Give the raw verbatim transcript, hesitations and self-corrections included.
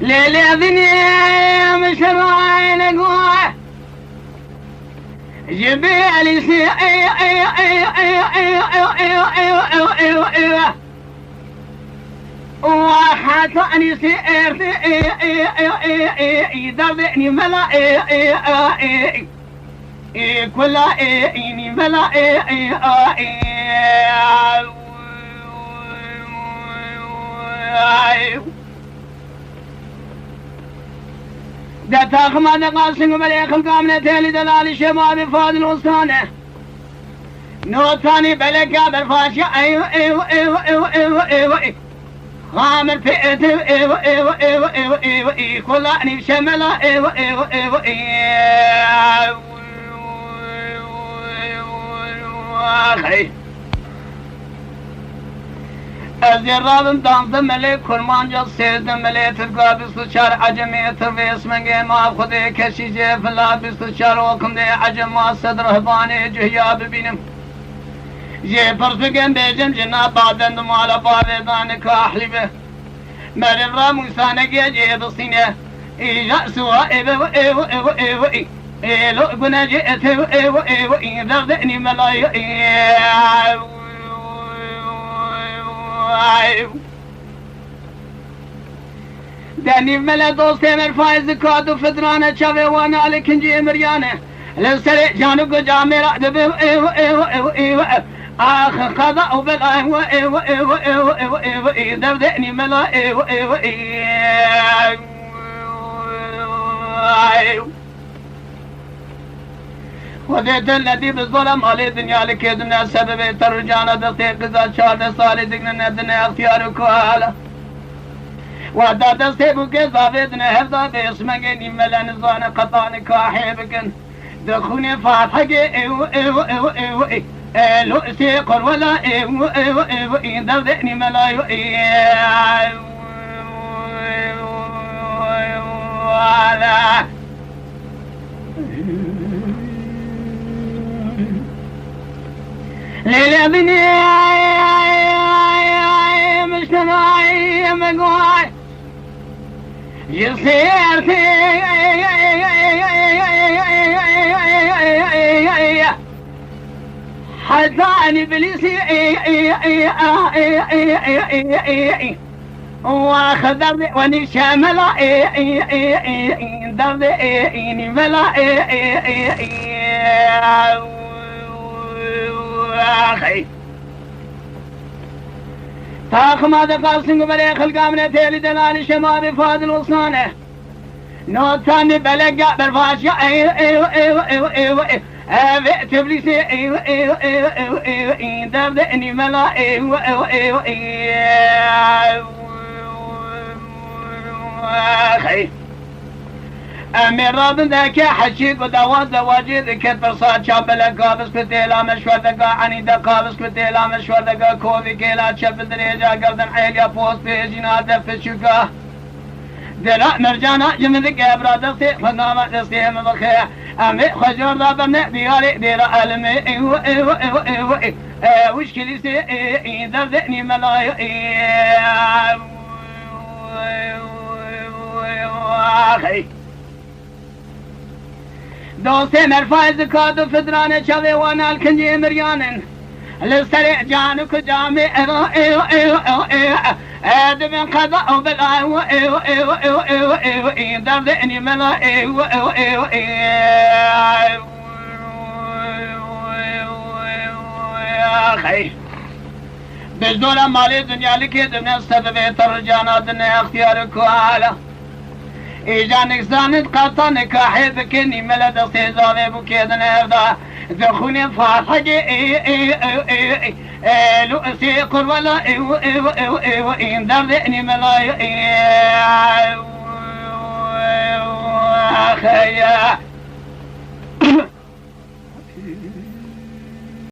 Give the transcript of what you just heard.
Lê lê dinê min şerayê negoye. Ji bê Elîsê û heta Enîsê êrtê derdê nîmela kula nîmela. De taxima de qasin û belê xilka min e têlî delalî Şêma bi Fadil Ostane. Notanî beleka berfaşiya ew, ew, ew, ew, ew, ew, ew. Xamir pê etev, ew, ew, ew, ew, ew, ew. Kolanî şemela, ew, ew, ew, ew. Axey. Ez ê rabim danzdeh melê kurmanca sêzdeh melê tirka bîst û çar ecemê tirvê smengê ma xwedê keşî jê fila bîst û çar okim dê ecema sed rihbanê cuhiya bibînim. Jê pirs bikim bêjim ji na badend û mala bavê danika ehlî be. Meriv ra mûsanekê jê bistîne. Îja siwa êve êve êve êve ê. Êlo gune jê etev êve êve ê. Derdê nîmelayê ê. Denî mele dostê min faiz dikat û fitrane çavê wan alikincî emiryane. Li serê can û gucamê re dibe ew, ew, ew, ew, ew. Ax, qeza û bela ew, ew, ew, ew, ew, ew, ew. Derdê nîmela ew, ew, ew. Xwedê te nedî bi zora malê dinya li kê dine sebebê te ricana destê qiza çardeh salî digine nedine extiyar û kala. Wada destê bûkê zavê dine hevda bê smengê nîmele nizane qetanî kahê bikin. Di xûnê Fatihê ew, ew, ew, ew, ew, ew, lo sê qurwela ew, ew, ew, ew, derdê nîmela ew, ew, ew, ew, ew. Lêlê binê miştenayê me goy. Ji sêrtê heta Îblîsî Wa xederdê wenî şemela ê, ê, ê, ê, ê, derdê ê, ê, nîmela ê, ê, ê, ê, axey. Taxima de qasin û berê xilka min e têlî delalî Şema bi Fadil Osman e. Notanî beleka berfaşiya ew, ew, ew, ew, ew, ev Tbilîsê ew, ew, ew, ew, ew, derdê nîmela ew, ew, ew, ew, xey. Em ê rabin deke heşî ku dawa zewacê diket pirsa çap beleka biskutêla meşwerdeka enî de ka biskutêla meşwerdeka kovî kêla çep dirêja gerden eyliya post pêjîna de fiçûka. Dera mercana ji min dike bira destê xwe nava destê min bixe. Em ê xwe jor da berne diyarê dêra elimê. Ew, ew, ew, ew, ew. Ew, wişkilîsê, ew, ew, derdê nîmelayê, ew, ew, ew, ew, axey. Dostê merfayê zikad û fitrane çavê wan alkincê miryanin. Li serê can û kucamê ev, ev, ev, ev, ev, ev, dibin qeza û bela, ev, ev, ev, ev, ev, ev, ev, derdê nîmela, ev, ev, ev, ev, ev, xey. Bi zora malê dinya likê dine sebebê te ricana dine extiyar û kuala. Îca nikzanit qata nikahê bikin, nîmele destê zavê bûkê dine evda. Di xûnê Fatihê ê, ê, ê, ê, ê, ê, lu isê qurwala ê, ê, ê, ê, ê, ê, derdê nîmela ê, ê, ê, ê, ê,